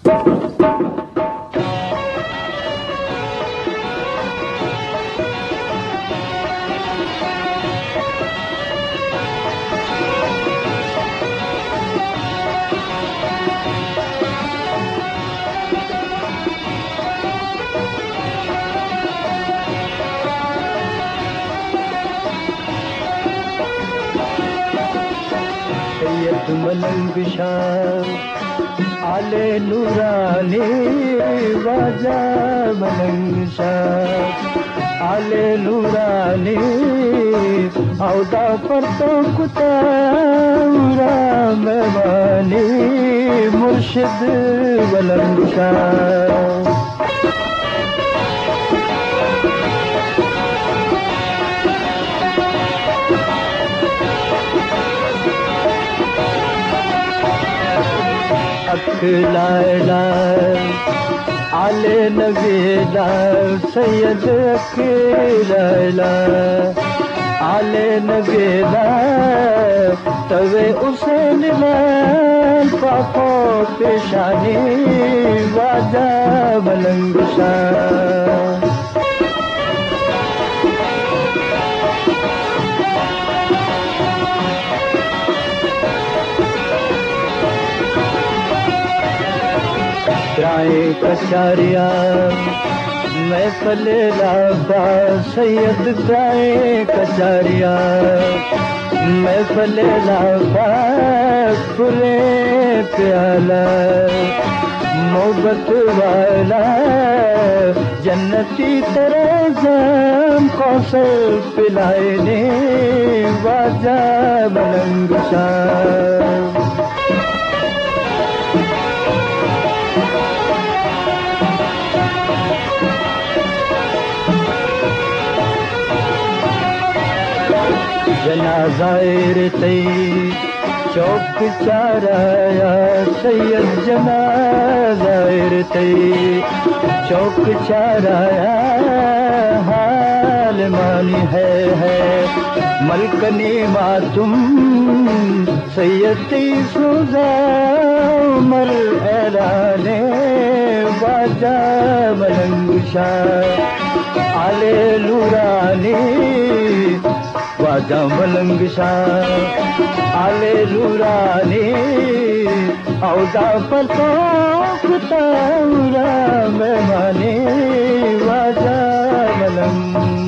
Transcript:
سید ملنگ شاہ، آل نورانی واجہ ملنگ شاہ، آل نورانی اودا پرتو کتا، اورا مہمانی مرشد ملنگ شاہ۔ اک لائلہ آل نبیلہ، سید اک لائلہ آل نبیلہ، توے حسین لال پاکو پیشانی واجہ ملنگ شاہ۔ درائیں کچاریا محفل لابا، سید درائیں کچاریا محفل لابا، پرے پیالہ محبت والا، جنتی ترا جام کوثر پلائینے واجہ ملنگ شاہ۔ جنازہ ایر تئی چوک چارایا، سید جنازہ ایر تئی چوک چارایا، حال مانی ہے، ہے ملکنی ماتم، سید تئی سوزا عمر اعلانے واجہ ملنگ شاہ، آل نورانی واجہ ملنگ شاہ، آل نورانی اودا پرتو کتا، اورا مہمانی واجہ ملنگ